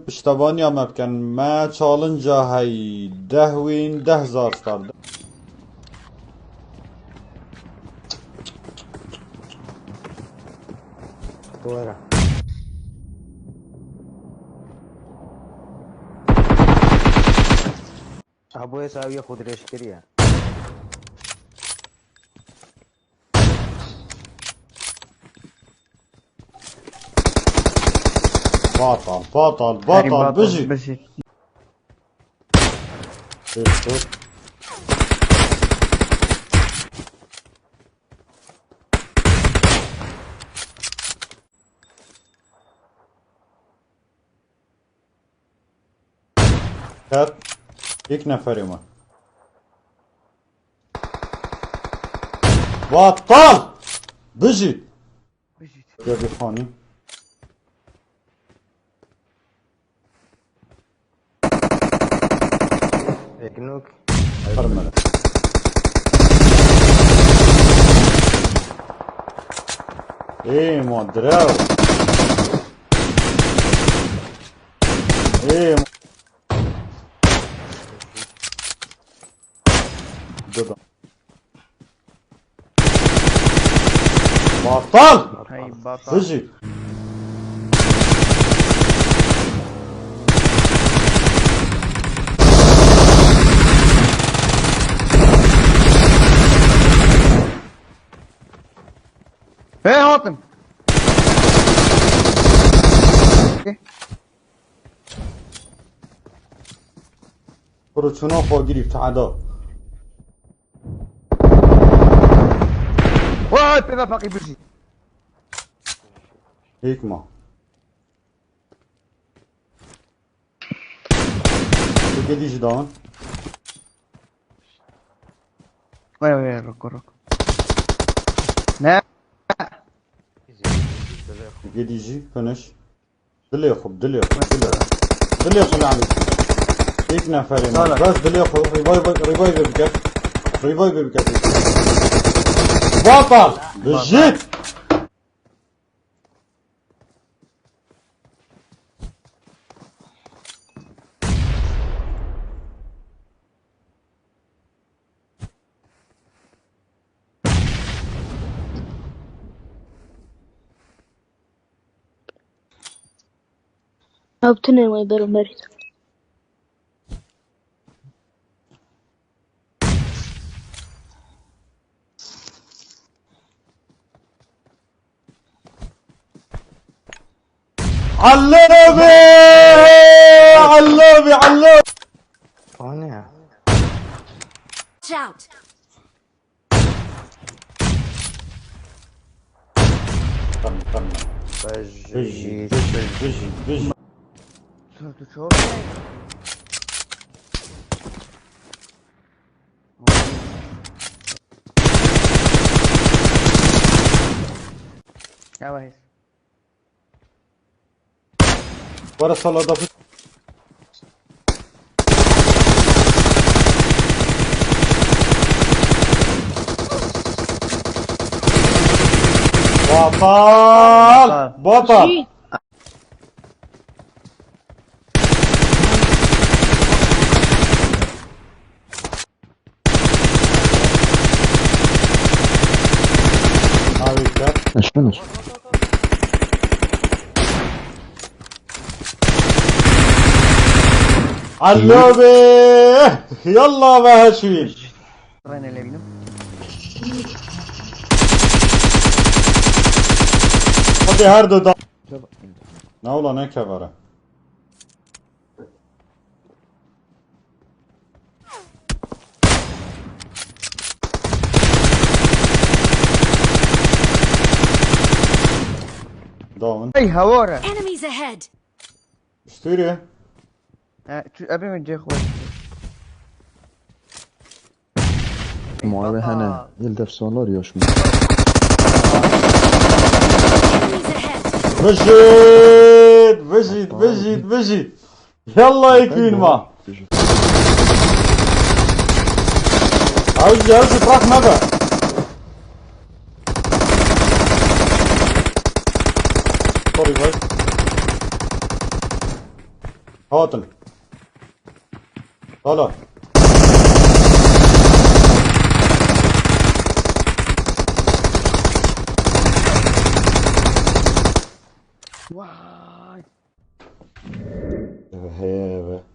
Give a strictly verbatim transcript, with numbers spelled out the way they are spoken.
Piştevaniya me bikin. Me challenge-a hey deh win, deh hezar star. Were. Abo êsa ew yê xwe dirêj kiriye. Batal, batal, Herî batal, batal, bijî. Bijî. Pêşxo. Ket. Yek neferê me. Batal! Bijî! Bijît. Gel bir xanî. Eknok. Qirmir. Ê ma direw. Ê ma. Dida. Batal! Hey, batal. Bijî. Hey, hatim. Kuro çûna xwe girî, teada. Vay, pêve feqî bijî. Hikma. Tu gedî ji dawin. Vay, vay, vay, roko, roko. Ne? Gedî jî, finish. Dilê xwe, dilê xwe, dilê xwe. Dilê xwe, Lali. Yek neferê me. Salak. Bes dilê xwe, revive, revive bike. Revive bike. Batal! Bijît! Ew tune wê beroberî. Alo be! Alo be, alo! O ne ya? Watch out! Tamam, tamam. Bijî, bijî, bijî, bijî. Sen tu çok. Yavaş. Were sala da. Batal! Batal! Batal! Şî. Harika. Aşkınız. Alo be! Yallah be Heşîm! Rene levînim. Hadi her du da. Ne ola ne kevara? Down. Hey, hawara. Enemies ahead! Üstüre. Ha, şu, abi mi cek var? Muave hene, yıl def solar yoş mu? Enemies ahead! Vijit, vijit, vijit, vijit. Yallah, ekûn ma. Hewce, hewce, bırak me be. Sorry, boy. Hatin. Hala. Vay. Eve, heye eve.